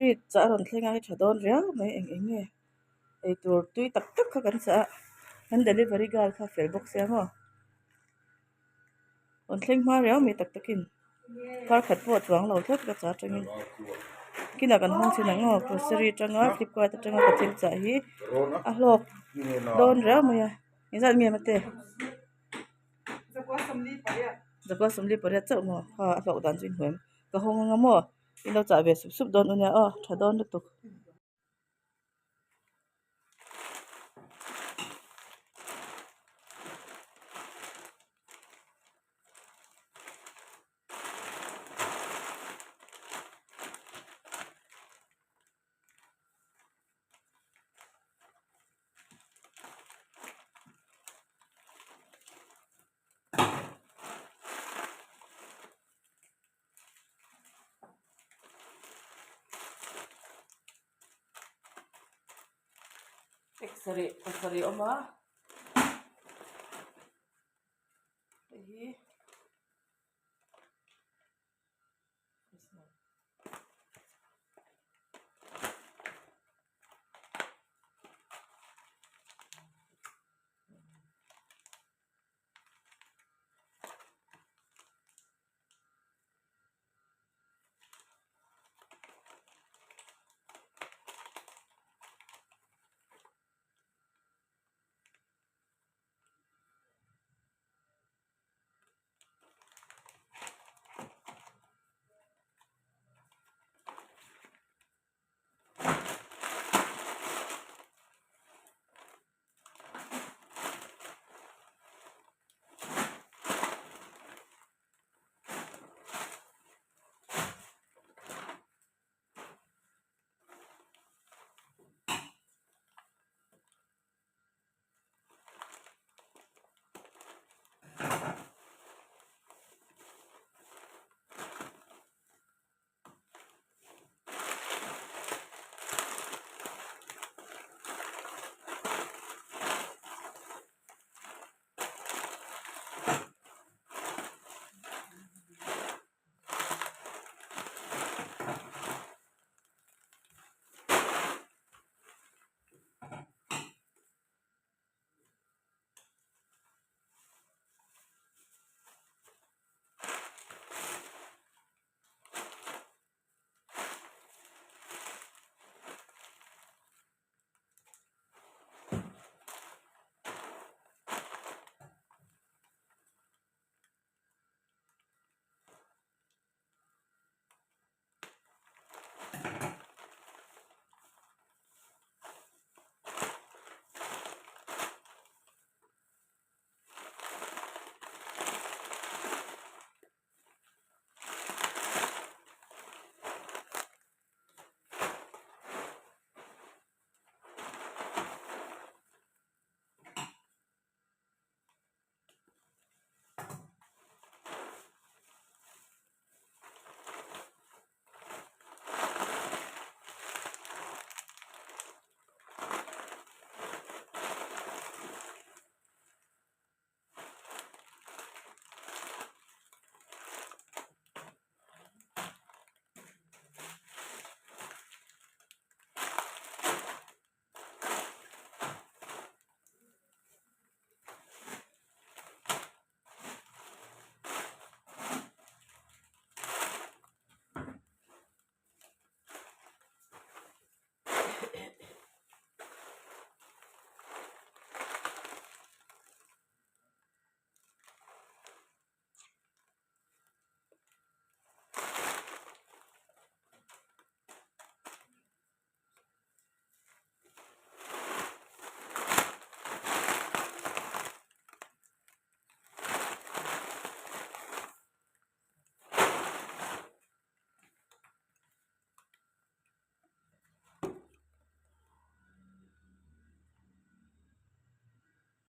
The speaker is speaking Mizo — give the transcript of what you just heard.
Fridge ah a rawn thleng a hei tha dawn riau mai eng eng nge eitur tui tak tak kha kan chah a kan delivery girl kha fel bawk sia maw rawn thleng hma riau mai tak takin kar khat pawh a chuang lo tlat ka chah atangin kinah kan hawng chhin ang aw grocery atanga flipkart atanga ka thil chah hi a hlawk dawn riau mai a engzat nge mate zakua sawmli pariat chauh maw kha a hlawk dan chu inhmuh em ka hawng anga maw. In lo chah ve sup sup dawn u nia aw tha dawn lutuk. Pasarih pasarih a awm a hei hi.